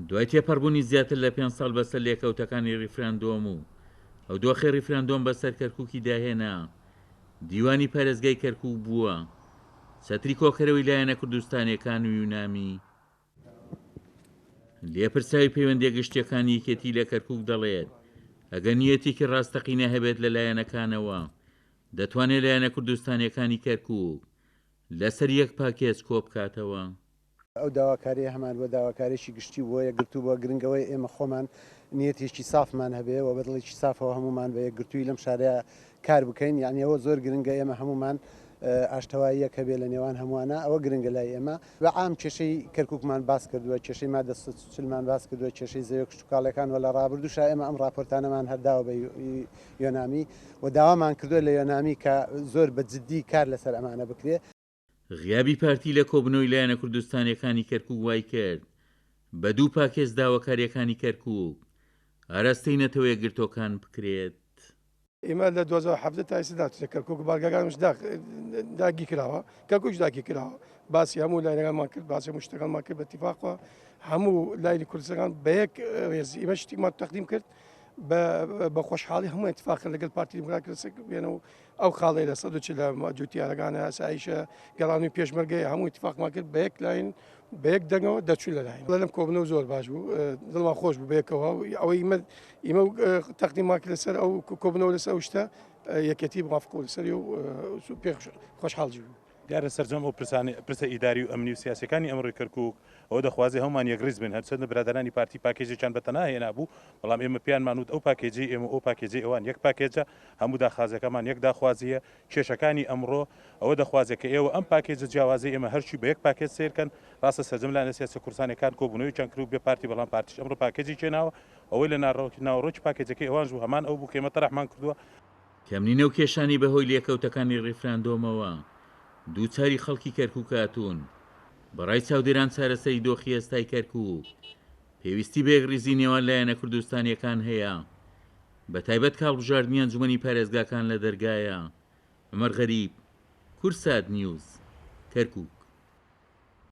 دوای تێپەڕبوونی زیاتر لە پێنج ساڵ بەسەر لێکەوتەکانی ڕیفراندۆم و ئەو دۆخەی ڕیفراندۆم بەسەر کەرکوکی داهێنا، دیوانی پارێزگای کەرکوک بووە چەتری کۆکەرەوەی لایەنە کوردستانیەکان و یونامی. لێپرسراوی پەیوەندیە گشتیەکانی یەکێتی لە کەرکوک دەڵێت، ئەگەر نیەتێکی ڕاستەقینە هەبێت لە لایەنەکانەوە دەتوانێت لایەنە کوردستانیەکانی کەرکوک لەسەر یەک پاکێج کۆبکاتەوە. ئەو داواکاریە هەمان بووە، داواکاریەکی گشتی بووە، یەکگرتوو بووە، گرنگ ئەوەیە ئێمە خۆمان نیەتێکی سافمان هەبێ و بە دڵێکی سافەوە هەموومان بە یەکگرتوویی لەم شارەیا کار بکەین، یەعنی ئەوە زۆر گرنگە ئێمە هەموومان ئاشتەواییەک هەبێ لە نێوان هەمووانە، ئەوە گرنگە لای ئێمە. بە عام کێشەی کەرکووکمان باس کردووە، کێشەی مادە 140 مان باس کردووە، کێشەی زەویە کشتوکاڵیەکان و لە ڕابردووشا ئێمە ئەم ڕاپۆرتانەمان هەر داوە بە یۆنامی و داوامان کردووە لە یۆنامی کە زۆر بە جدی کار لەسەر ئەمانە بکرێ. غیابی پارتی لە کۆبونەوەی لایەنە کوردستانیەکانی کەرکوک وایکرد بە دوو پاکێج داواکاریەکانی کەرکوک ئاراستەی نەتەوە یەکگرتوەکان بکرێت. ئێمە لە 2017 تا ئێستا ناچینە کەرکوک بارگاکانمش داگیر کراوە کەرکوکیش داگیر کراوە باسی هەموو لایەنەکانمان کرد باسی هەموو شتەکانمان کرد بە اتفاقەوە هەموو لایەنی کوردستان بە یەک ڕێزی ئێمە شتێکمان تەقدیم کرد بە خۆشحاڵی هەموو اتفاق لەگەڵ پارتی دیموکرات بێنە و ئەو خاڵەی لە 140 لە جوتیارەکان ئاسایشە گەڕانی پێشمەرگەیە هەموو اتفاقمان کرد بە یەک لاین بە یەک دەنگەوە دەچوو لە لاین لەم کۆبنەوە زۆر باش بوو دڵمان خۆش بوو بەیەکەوە ئەوەی ئیمە ئیمە تەقدیمان کرد لەسەر ئەو کۆبنەوە لەسەر ئەو شتە یەکێتی موافق بوو لەسەری و پێ خۆشحاڵ بوو. دیارە سەرجەم ئەو پرسانەی پرسە ئیداری و ئەمنی و سیاسیەکانی ئەمڕۆی کەرکوک ئەوە دەخوازێ هەموومان یەکڕیز بین، هەرچەندە برادەرانی پارتی پاکێجێکیان بە تەنها هێنابوو، بەڵام ئێمە پێیانمان وت ئەو پاکێجەی ئێمە و ئەو پاکێجەی ئەوان یەک پاکێجە، هەموو داخازیەکەمان یەک داخوازییە، کێشەکانی ئەمڕۆ ئەوە دەخوازێ کە ئێوە ئەم پاکێجە جیاوازەی ئێمە هەرچی بە یەک پاکێج سەیر کەن، ڕاستە سەرجەم لایەنە سیاسیە کوردستانیەکان کۆبوونەوەیەکیان کرد و بێ پارتی بەڵام پارتیش ئەمڕۆ پاکێجێکی هێناوە، ئەوەی لە ناوەڕۆکی پاکێجەکەی ئەوانش بوو هەمان ئەو بوو کە ئێمە تەرحمان کردووە. کەمنینە و کێشانی بەهۆی لێکەوتەکانی ڕیفراندۆمەوە دووچاری خەڵکی کەرکوک هاتوون، بەڕای چاودێران چارەسەری دۆخی ئێستای کەرکوک پێویستی بە یەکڕیزی نێوان لایەنە کوردستانییەکان هەیە، بەتایبەت کە هەڵبژاردنی ئەنجومەنی پارێزگاکان لە دەرگایە. عومەر غەریب، کوردسات نیوز، کەرکوک.